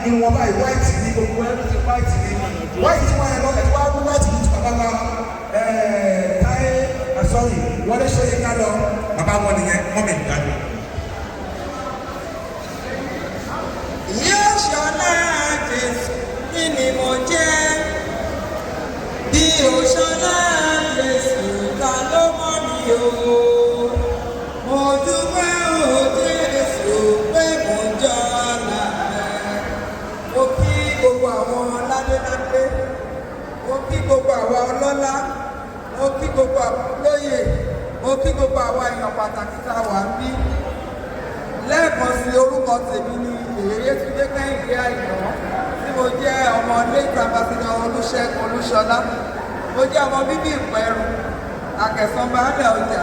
Irun wọn báyìí, white ní gbogbo, everything white ní white. Wọn yẹn lọ́kẹ́ tí wọ́n á mú white ní ti bàbá wa Táyé, sorry, Wọlé Ṣóyínká lọ. Bàbá wọn nìyẹn, mummy, daddy. Yóò ṣọlá Jésù, kí ni mo jẹ́? Bí o ṣọlá Jésù, ta ló mọ̀ mí o? Mo dúpẹ́ o Jésù pé mo jọ́lá rẹ. Mo kí gbogbo àwọn ládéládé, mo kí gbogbo àwa ọlọ́lá, mo kí gbogbo àwọn olóyè, mo kí gbogbo àwa èèyàn pàtàkì tá a wà ń bí. Lẹ́ẹ̀kan sí, orúkọ tèmi ni Yèyétúndé Kẹ́hìndé Àìná, tí mo jẹ́ ọmọ late Ambassador Olúṣẹ́gun Olúṣọlá. Mo jẹ́ ọmọ bíbí Ìpẹ́rù, Àkẹsàn, Baálẹ̀ ọjà,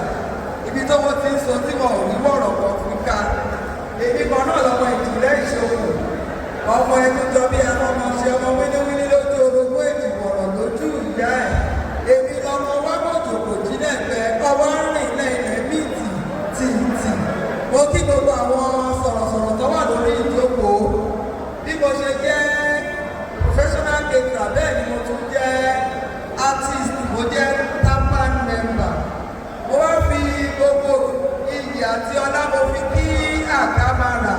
ibi tó wọ́n ti ń so tí wọn ò ní wọ̀rọ̀ kan fi ká. Èmi kan náà lọmọ ìjìnlẹ̀ ìṣòwò, ọmọ ẹni jọ bí ẹran ọmọ ṣe, ọmọ wíníwíní lójú orogún, èjì wọ̀rọ̀ lójú ìyá ẹ̀. Èmi lọmọ wábòjò kò jí lẹ́gbẹ̀ẹ́ ọwọ́ ń rìn lẹ́yìn mí tì tì tì. Mo kí gbogbo àwọn sọ̀rọ̀sọ̀rọ̀ tó wà lórí ìjókòó. Bí mo ṣe jẹ́ professional caterer, bẹ́ẹ̀ ni mo tún jẹ́ artist, mo jẹ́ TAMPAN member. Mo wá fi gbogbo iyì àti ọlá, mo fi kí Àkàmàrà.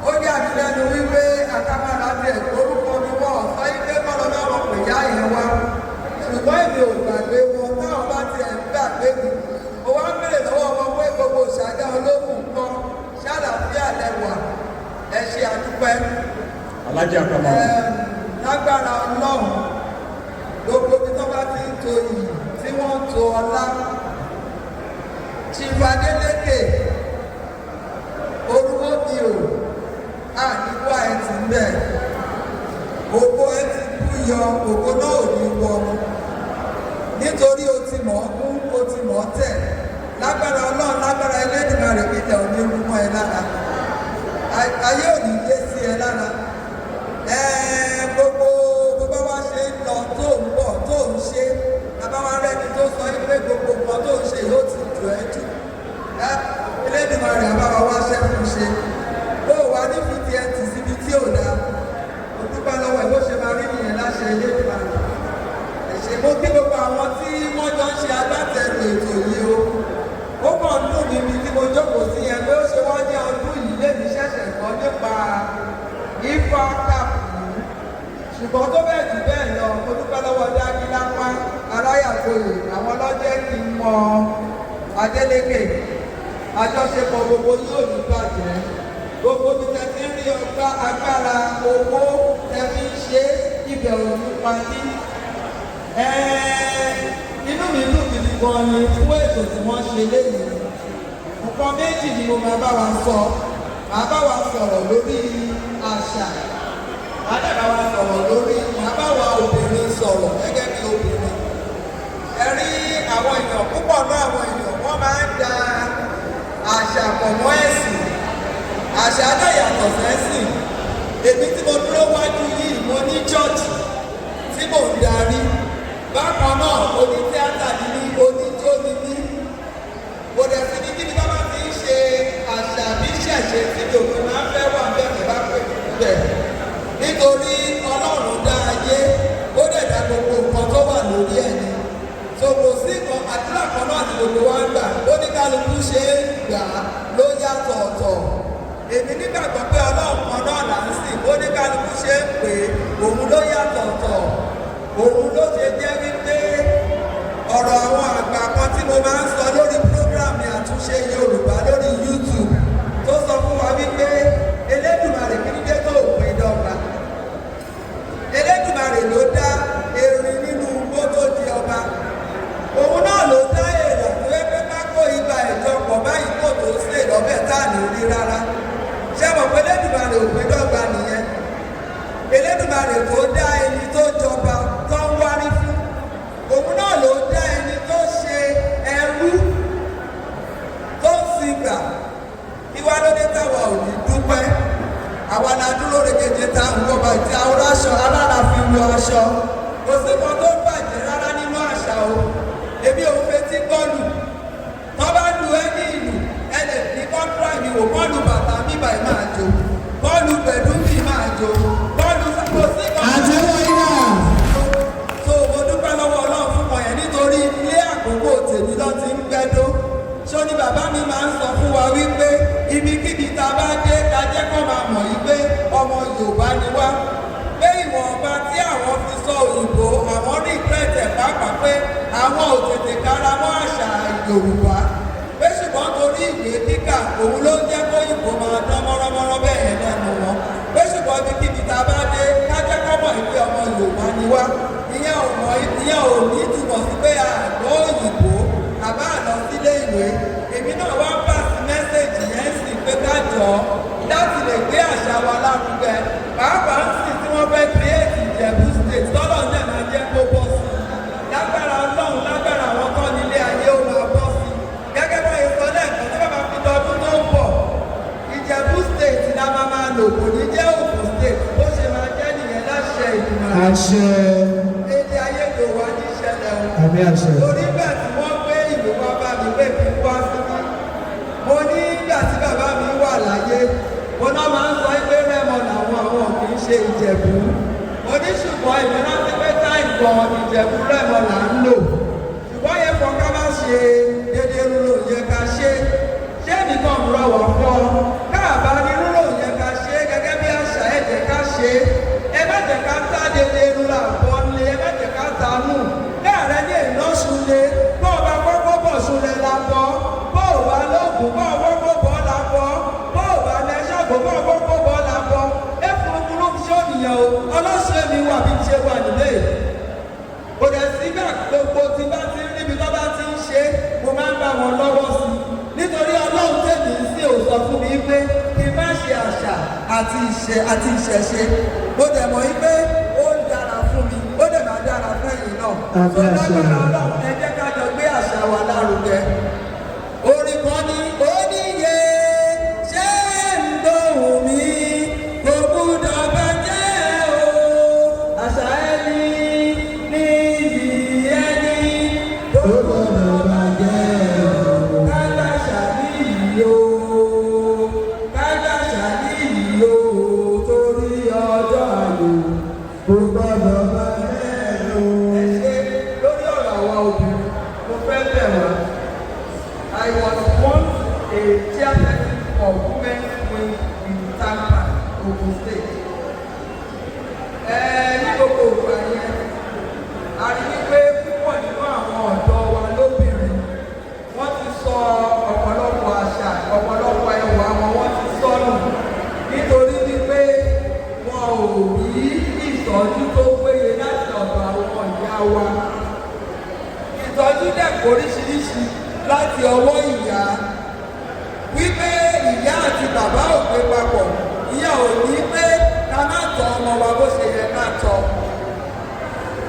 Ó yà mí lẹ́nu wípé Àkàmàrà tiẹ̀ orúkọ mi, wọ́n sọ wípé kọ́lọ́ bá wọn pè yá yẹn wá, ṣùgbọ́n èmi ò gbàgbé wọn. Táwọn bá tiẹ̀ ń gbàgbé mi, mo wá ń bèrè lọ́wọ́ wọn pé gbogbo ìṣàgá olókùn kan ṣàlàfíà lẹ́wà? Ẹ ṣe, àdúpẹ́. Alájà Àkàmàrà. Lágbára Ọlọ́run, gbogbo ibi tó bá ti ń to yìí tí wọ́n ń to ọlá, Chief Adeleke, orúkọ mi ò àníwá ẹ ti ń bẹ̀, ògo ẹ ti kú yọ, ògo náà ò ní wọ, nítorí o ti mọ̀ ọ́ kú, o ti mọ̀ ọ́ tẹ̀. Lágbára Ọlọ́run, lágbára Ẹlẹ́dùmarè, ilẹ̀ ò ní rú mọ́ ẹ lára, ayé ò ní dé sí ẹ lára. Gbogbo bó bá wá ṣe ń lọ, tó ń bọ̀, tó ń ṣe, bàbá wa rẹ́ni tó sọ yín pé gbogbo nǹkan tó ń ṣe yóò ti jù ẹ́ jù, Ẹlẹ́dùmarè àbáwá wá ṣẹ́kù ṣe ó wà ní fìdí ẹ tì síbi tí ò dáa. Mo dúpẹ́ lọ́wọ́ ẹ̀. Bó ṣe máa rí nìyẹn láṣẹ Ẹlẹ́dùmarè. Ẹ ṣé. Mo kí gbogbo àwọn tí wọ́n jọ ń ṣe agbátẹrù ètò yìí o. Ó kàn dùn mí mi tí mo jókòó sí yẹn pé ó ṣe wá ní ọdún yìí lèmi ṣẹ̀ṣẹ̀ gbọ́ nípa Ifá Cup yìí, ṣùgbọ́n tó bẹ́ẹ̀ jù bẹ́ẹ̀ lọ, mo dúpẹ́ lọ́wọ́ Dágílápá Aráyàtoyè, àwọn lọ́jẹ́ kí n mọ Adélékè. Àjọṣepọ̀ gbogbo yóò ní bàjẹ́. Gbogbo bí tẹ ti ń rí ọgbà agbára owó tẹ fi ń ṣe, ibẹ̀ ò ní pa ní. Inú mi dùn gidi gan ni fún ètò tí wọ́n ṣe léyìí. Nǹkan méjì ni mo máa bá wa sọ. Màá bá wa sọ̀rọ̀ lórí àṣà, màá dẹ̀ bá wa sọ̀rọ̀ lórí, màá bá wa obìnrin sọ̀rọ̀ gẹ́gẹ́ bí obìnrin. Ẹ rí àwọn èèyàn púpọ̀ náà, àwọn èèyàn wọ́n máa ń da àṣà pọ̀ mọ́ ẹ̀sìn. Àṣà náà yàtọ̀ sẹ́sìn. Èmi tí mo dúró wájú yìí, mo ní church tí mò ń darí. Bákan náà, oní tíátà ni mí, oníjó ni mí. Kò dẹ̀ sí ní kíbi tó bá ti ń ṣe àṣà bí ṣẹ̀ṣẹ̀ tí tòun máa ń fẹ́ wà bẹ́ẹ̀ bá pè mí bẹ́ẹ̀, nítorí Ọlọ́run dá ayé, ó dẹ̀ dá gbogbo nǹkan tó wà lórí ẹ̀ ni. So kò sí nǹkan, àdúrà kan náà tí gbogbo wa ń gbà, ó ní kálukú ṣe é gbà á ló yàtọ̀ ọ̀tọ̀. Èmi nígbàgbọ́ pé Ọlọ́run kan náà là ń sìn. Ó ní kálukú ṣe é pé òun ló yàtọ̀ ọ̀tọ̀. Òun ló ṣe jẹ́ wípé ọ̀rọ̀ àwọn àgbà kan tí mo máa ń sọ lórí program Àtúnṣe Yorùbá lórí YouTube, tó sọ fún wa wípé Elédùmarè kí ní dé tó òpin dọ́gba. Elédùmarè ló dá erin nínú igbó tó di ọba, òun náà ló dá èèrà tó yẹ pé kákó igba ìjọpọ̀ báyìí kò tó sè lọ́bẹ̀ tá à ní rí rárá. Ṣé mọ̀ pé Elédùmarè òpin dọ́gba nìyẹn? Elédùmarè tó dá ẹni tó jọba tó ń wárí fún, òun náà ló dá ẹni tó ṣe ẹrú tó ń sin gbà. Kí wá ló dé táwa ò ní dúpẹ́? Àwa la dúró rekeje tá à ń wọ bàtí àwọn aṣọ alára fi wọ aṣọ. Kò sí kan tó bàjẹ́ rárá nínú àṣà o. Èmi ò fetí gbọ́lù tó bá lu ẹ́ ní ìlú, ẹ lè ní kọ́ńtrà mi wò. Bọ́ọ̀lù bàtà mi báyìí máa jó, bọ́ọ̀lù pẹ̀lú mi máa jó. Bọ́ọ̀lù kò sí kan. Àtẹ́wọ́ yín náà. So mo dúpẹ́ lọ́wọ́ Ọlọ́run fún wọn yẹn nítorí ilé àkókò tèmi lọ ti ń gbẹ́dọ́. Ṣó ni bàbá mi máa ń sọ fún wa wípé ibikíbi tá a bá dé, ká jẹ́ kó máa mọ̀ yí pé ọmọ Yorùbá ni wá. Pé ìwọ̀nba tí àwọn fi sọ òyìnbó, àwọn regret ẹ̀ pàápàá pé àwọn ò tètè kára mọ́ àṣà Yorùbá. Pé ṣùgbọ́n torí ìwé kíkà, òun ló ń jẹ́ kóyìnbó máa dán mọ́ránmọ́rán bẹ́ẹ̀ lẹ́nu wọn. Pé ṣùgbọ́n ibikíbi tá a bá dé, ká jẹ́ kó mọ̀ pé ọmọ Yorùbá ni wá. Ìyẹn ò mọ̀, ìyẹn ò ní túmọ̀ sí pé àgbọ̀ òyìnbó àbá àlọ́ sílé ìwé. Èmi náà wá pass message yẹn sì pé ká jọ láti lè gbé àṣà wa lárugẹ. Pàápàá ń sì tí wọ́n fẹ́ create Ìjẹ̀bú State, tọ́lọ̀ náà máa jẹ́ kó bọ́ sí i. Lágbára Ọlọ́run, lágbára àwọn tó nílé ayé, ó máa bọ́ sí i. Gẹ́gẹ́ bá yẹn sọ lẹ́ẹ̀kan, tó bá máa fi dọdún tó ń bọ̀, Ìjẹ̀bú State la máa máa lò, kò ní jẹ́ Ògùn State. Bó ṣe máa jẹ́ nìyẹn láṣẹ ìgbìmọ̀. Àṣẹ. Èdè àìyedè wa ní ìṣẹ̀lẹ̀ o. Àmín, àṣẹ. Torí bẹ́ẹ̀ tí wọ́n gbé ìlú wa bá mi pé kí n wá síbí. Mo ní nígbà tí bàbá mi wà láyé, mo náà máa ń sọ pé Rẹ́mọ làwọn, àwọn kì í ṣe Ìjẹ̀bú. Mo ní ṣùgbọ́n ìlú náà ti pé time gan Ìjẹ̀bú Rẹ́mọ là ń lò. Ṣùgbọ́n yẹn fọ ká má ṣe dédé rúrò yẹ ká ṣe. Ṣé nìkan rọwọ̀ fọ? Káàbá ní rúrò yẹ ká ṣe gẹ́gẹ́ bí àṣà, ẹ̀jẹ̀ ká ṣe. Ẹ má jẹ́ ká tá dédé rúrà bọ́ nílé, ẹ má jẹ́ ká ta nù. Káàrẹ́ ní ìlọ́sùn lé, bọ́ ọba kọ́kọ́ bọ̀ sùn lẹ̀ la bọ́. Bọ́ ò bá lóògùn, bọ́ ọwọ́ bọ́ la bọ́. Bọ́ ò bá lẹ́ṣọ̀gbọ́, bọ́ ọwọ́ bọ́ la bọ́. Ẹ fúnukúrú ṣó nìyẹn o, ọlọ́sùn èmi wà bí ṣe wà nílé. Kò dẹ̀ sígbà gbogbo tí bá ti ń ríbi tó bá ti ń ṣe, mo máa ń bá wọn lọ́wọ́ sí i. Nítorí Ọlọ́run tèmi sí ò sọ fún mi pé kí n má ṣe àṣà àti ìṣe àti ìṣẹ̀ṣe. Mo dẹ̀ mọ̀ wípé ó ń dára fún mi, ó dẹ̀ máa dára fún ẹ̀yin náà. Àmín, Tó àṣẹ. lágbára Ọlọ́run, ẹ jẹ́ ká jọ gbé àṣà wa lárugẹ. Orin kan ní oníye ṣé ń gbóhùn mi, kò gbúdọ̀ bàjẹ́ o. Àṣà ẹni ní iyì ẹni, kò gbúdọ̀ bàjẹ́ o. Kágbàṣà ní iyì o, kágbàṣà ní iyì o, torí ọjọ́ ayò Kò gbọ́dọ̀ bàjẹ́ o. Ẹ ṣe lórí ọ̀rọ̀ àwa obìnrin, mo fẹ́ bẹ̀ wá. I was once a chairperson for women's wing in Tampa, Ogun State. Ẹ ní gbogbo ìgbà yẹn, a rí wípé púpọ̀ nínú àwọn ọ̀dọ́ wa lóbìnrin, wọ́n ti sọ ọ̀pọ̀lọpọ̀ àṣà, ọ̀pọ̀lọpọ̀ ẹwà wọn, wọ́n ti sọnù nítorí wípé wọn ò rí ìtọ́jú tó péye láti ọ̀dọ̀ àwọn ìyá wa. Ìtọ́jú dẹ̀ kó oríṣiríṣi láti ọwọ́ ìyá, wípé ìyá àti bàbá ò gbé papọ̀, ìyá ò ní pé ká má tọ́ ọmọ wa bó ṣe yẹ ká tọ́.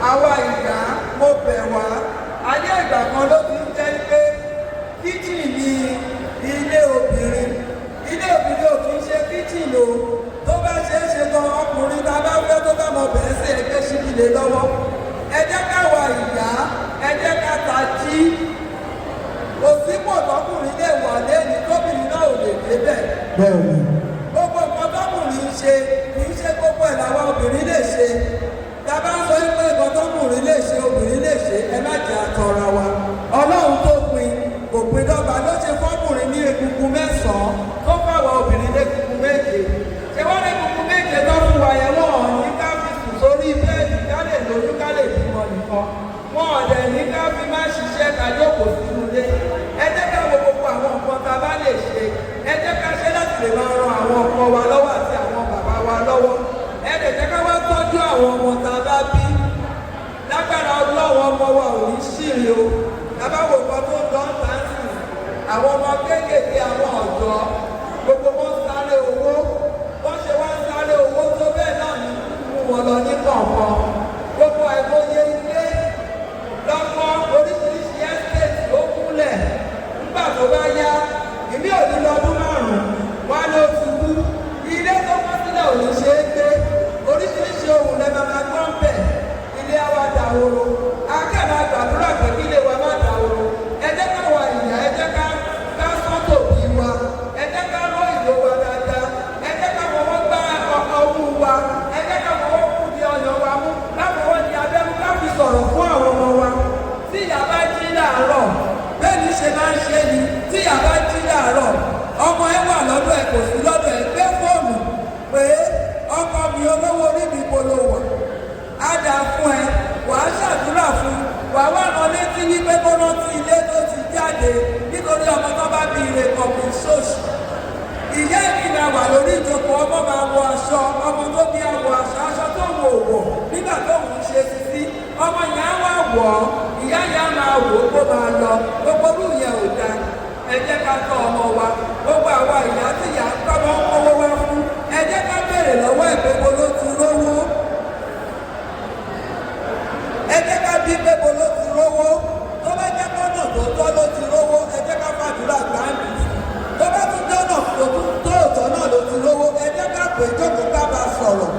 Àwa ìyá, mo bẹ̀ wá. Ayé ìgbà kan ló ti ń jẹ́ pé kitchen ni ilé obìnrin. Ilé obìnrin ò kì í ṣe kitchen o. Tó bá ṣe é ṣe gan, ọkùnrin tá a bá fẹ́ tó bá mọ bẹ̀ẹ́ sí ẹgbẹ́ síbi lé lọ́wọ́. Ẹ jẹ́ ká wa ìyá, ẹ jẹ́ ká ta jí. Kò sípò tọkùnrin lè wà lẹ́ni tóbìnrin náà ò lè débẹ̀. Bẹ́ẹ̀ni. Gbogbo nǹkan tọkùnrin ń ṣe, kì í ṣe gbogbo ẹ̀ làwọn obìnrin lè ṣe. Tàbá ń sọ pé nǹkan tọkùnrin lè ṣe, obìnrin lè ṣe, ẹ má jẹ́ àtọ̀ra wa. Ọlọ́run tó pin kò pin dọ́gba ló ṣe fọ́kùnrin ní egungun 9, tó fáwọn obìnrin légungun 7. Ṣé wọ́n ní egungun 7 tó fún wa yẹn, wọ́n ò ní ká fi sùn sórí bẹ́ẹ̀dì, ká lè lóyún, ká lè bímọ nìkan. Wọn ò dẹ̀ ní ká fi má ṣiṣẹ́, ká jókòó sínú ilé. Ẹ jẹ́ ká wo gbogbo àwọn nǹkan tá a bá lè ṣe, ẹ jẹ́ ká ṣe láti lè máa ran àwọn ọkọ wa lọ́wọ́ àti àwọn bàbá wa lọ́wọ́. Ẹ lè jẹ́ ká wá tọ́jú àwọn ọmọ tá a bá bí. Lágbára Ọlọ́wọ́, ọmọ wa ò ní ṣìrì o. Bàbá wo nǹkan tó ń dán táǹsì, àwọn ọmọ kéékèèké, àwọn ọ̀dọ́ gbogbo wọn sáré owó. Wọ́n ṣe wá sáré owó tó bẹ́ẹ̀ náà ní mú wọn lọ ní kọ̀ọ̀kan. Gbogbo àìmọye ilé lọ́pọ̀ oríṣiríṣi estate ló kúnlẹ̀. Nígbà tó bá yá, ìmí ò ní lọ́dún 5, wá ló ti kú. Ilé tó kọ́ sílẹ̀ ò ní ṣe é gbé. Oríṣiríṣi ohun lẹ́ máa máa gbọ́n bẹ̀. Ilé wa dàwòrò. Akẹ́rẹ́ àgbàdúrà pé kí ilé wa má dàwòrò. Ẹ jẹ́ ká wà ìyá, ẹ jẹ́ ká sọ́tò bí wa, ẹ jẹ́ ká rọ́ ìlú wa dáadáa, ẹ jẹ́ ká fọwọ́ gbá ọmú wa. Wà wá rán létí wípé kó rántí ilé tó ti jáde, nítorí ọmọ tó bá bí ire kan kì í ṣòṣì. Ìyá ìrìnà wà lórí ìjókòó, ọmọ máa wọ aṣọ, ọmọ tó bí àwọ aṣọ, aṣọ tó wò wọ̀ nígbà tó ń ṣe sisi, ọmọ yẹn á wà wọ̀ ọ́, ìyá yẹn á máa wò ó kó máa lọ. Gbogbo irú yẹn ò dáa. Ẹ jẹ́ ká tọ́ ọmọ wa. Gbogbo àwa ìyá tí ìyá ń tọ́mọ ń kówó wá fún, ẹ jẹ́ ká béèrè lọ́wọ́ ẹ̀ pé bo ló ti rówó. Ẹ jẹ́ ká bí pé bo ló ti rówó. Tó bá jẹ́ pọ́nà tó tọ́ ló ti rówó, ẹ jẹ́ ká fàdúrà gbáǹdì fún. Tó bá tún jọ́nà tó tún tó òtọ́ náà ló ti rówó, ẹ jẹ́ ká pè é jókòó, ká bá sọ̀rọ̀.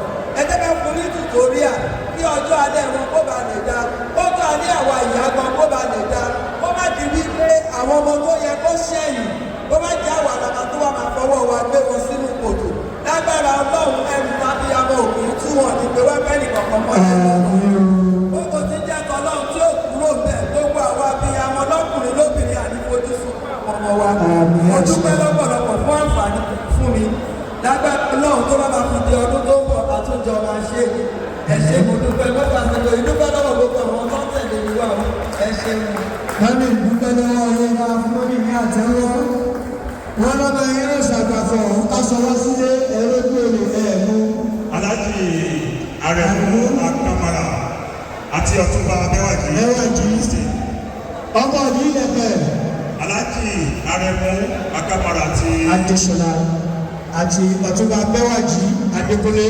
Ẹ jẹ́ ká fún ní tutorial kí ọjọ́ alẹ́ wọn kó ba lè dáa, ọjọ́ alẹ́ àwa ìyá gan kó ba lè dáa, kó má di wípé àwọn ọmọ tó yẹ kó ṣẹ̀yìn, kó má jẹ́ àwa làbà tó wà máa fọwọ́ wa gbé wọn sínú kòtò. Lágbára Ọlọ́run, ẹrù tàbí amọ̀ òkú tí wọn ní pé wá fẹ́ nìkankan mọ́ lẹ́nu. Gbogbo tí jẹ́ tọ́lọ́run tí ó kúrò bẹ́ẹ̀, gbogbo àwa abiyamọ lọ́kùnrin lóbìnrin ànífojú sunkún àwọn ọmọ wa. Mo dúpẹ́ lọ́pọ̀lọpọ̀ fún àǹfààní fún mi. Lágbára Ọlọ́run, tó bá máa fi di ọdún tó ń bọ̀, àtúnjọ máa ṣe. Ẹ ṣé, mo dúpẹ́ mọ́tà àtúnjọ ìdúpẹ́ lọ́wọ́ gbogbo àwọn tó ń tẹ̀lé mi wá. Ẹ ṣeun. Mummy, dúpẹ́ lọ́wọ́ yẹn, máa fún mummy ní àtẹ́wọ́. Wọ́n lọ́mọ yẹn ló ṣàgbàfọ̀ kásọ̀rọ̀ sílé ẹ̀rọ tó lè ẹ̀ mú. Alhaji Aremu Akamara àti Ọ̀túnba Bẹ́wàjì. Bẹ́wàjì. Ọmọ ní ilẹ̀kẹ̀. Alhaji Aremu Akamara àti Adéṣọlá àti Ọ̀túnba Bẹ́wàjì Adékúnlé.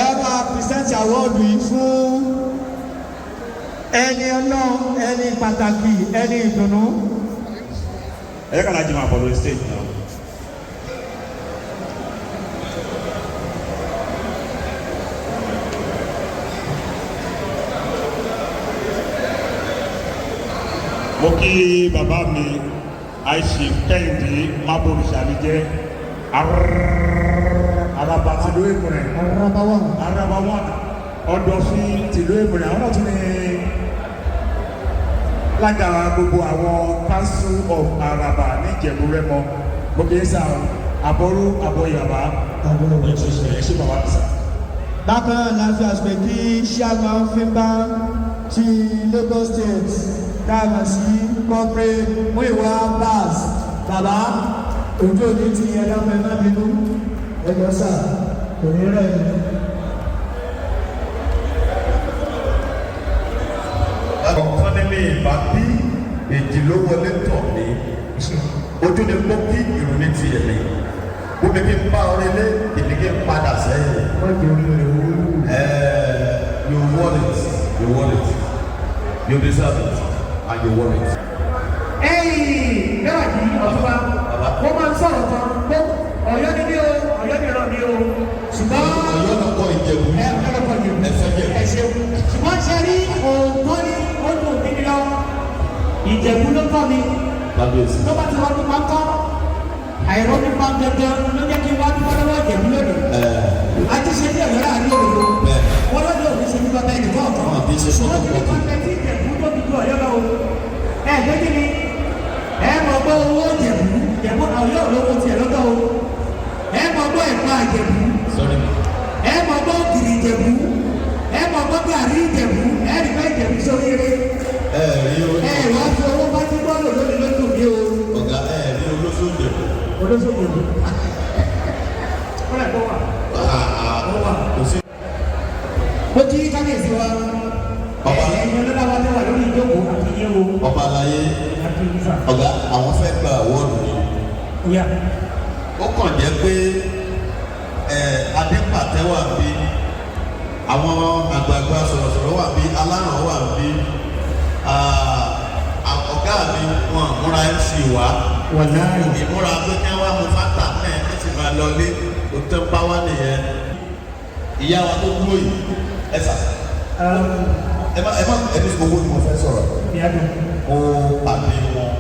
Ẹ máa present award yìí fún ẹni ọlọ́run, ẹni pàtàkì, ẹni ìdùnnú. Ẹ jẹ́ ká Alhaji máa bọ̀ lórí stage náà. Mo kí bàbá mi, àìsí Kẹ́hìndé Mábòrìṣàlíjẹ́, Araba tìlú Èmùrẹ̀. Araba wa. Araba wa, Ọ̀dọ̀fin tìlú Èmùrẹ̀. Àwọn náà tún ní lága gbogbo àwọn Council of Araba ní Ìjẹ̀bú Rẹ́mọ. Mo kì í sá àbọ̀rú àbọ̀yàbá. Ẹ ṣé, bàbá mi sá. Bákan náà la fi àsìkò kí chairman FINBA ti Lagos State, dáàbà sí Comrade Muiwa Abbas. Bàbá, ojú òní ti yẹn lọ́mọ, ẹ má bínú, ẹ lọ sà, kò ní rẹ̀ yín. Ọ̀kan nílé ìbá bí èjì ló wọlé tọ̀ mí, ojú ni mo kí ìrù ní tiẹ̀ mi, bómi kí n bá orin lé èmi kí n padà sẹ́yìn. You want it, you want it, you deserve it and you want it. Ẹ̀yìn Bẹ́wàjì, Ọ̀túnba, wọ́n máa ń sọ̀rọ̀ kan pé Ọ̀yọ́ ni mí o, Ọ̀yọ́ ni ìran mi o, ṣùgbọ́n Ọ̀yọ́ ló kọ́ Ìjẹ̀bú. Ẹ ọlọ́kọ̀ Ìjẹ̀bú. Ẹsẹ̀ jẹ̀. Ẹ ṣeun. Ṣùgbọ́n ṣe rí òótọ́ ní ó dùn mí lọ, Ìjẹ̀bú ló tọ́ mi. Kábíyèsí. Tó bá ti wọ́n nípa kọ́ àìrọ́ nípa dandan ló jẹ́ kí n wá dúpọ́ lọ́wọ́ Ìjẹ̀bú lónìí. Àti ṣe bí Ọ̀yọ́ láàrin òdodo. Wọ́n lọ́dọ̀ òní ṣe bí bàbá ẹnì kọ̀ọ̀kan. Wọn kì í ṣe sọ́dọ̀. Wọ́n ti ní kọ́ńtẹ́ tí Ìjẹ̀bú tó fi ju Ọ̀yọ́ lọ o. Ẹ gbé kí ni ẹ mọ̀ gbọ́ owó Ìjẹ̀bú? Ìjẹ̀bú, Ọ̀yọ́ olówó tiẹ̀ lọ́dọ̀ o. Ẹ mọ̀ gbọ́ ẹ̀pà Ìjẹ̀bú. Sorry. Ẹ mọ̀ gbọ́ ògìrì Ìjẹ̀bú. Ẹ mọ̀ gbọ́ gàrí Ìjẹ̀bú. Ẹ rí pé Ìjẹ̀bú sóríire. Ẹ rí o. Ẹ wá fi owó bá ti gbọ́ lò lónìí lójú mi o. Ọ̀gá, ẹ rí olóṣù Ìjẹ̀bú. Olóṣèlú ó rẹ̀ kó wà. Ó wà. Kò sí. Mo kí kábíyèsí wa. Ọba. Ẹ̀yin ọlọ́lá wa tó wà lórí ìjókòó, àti yín o. Ọba aláyé. Àti yín sà. Ọ̀gá, àwọn fẹ́ gba award ni. Ìyá. Ó kàn jẹ́ pé ẹ adépàtẹ wà bí, àwọn àgbààgbà sọ̀rọ̀sọ̀rọ̀ wà bí, aláràn wà bí. Ọ̀gá mi, wọn múra MC wá. Wàláì. Ìmúra pé kí wọ́n mú fanta náà ẹ sì máa lọlé, ó tẹ́ ń bá wá nìyẹn. Ìyá wa tó dúró yìí, ẹ sà, ẹ má ẹni owó ni mo fẹ́ sọ̀rọ̀. Ìyá dùn. Mo pàdé wọn.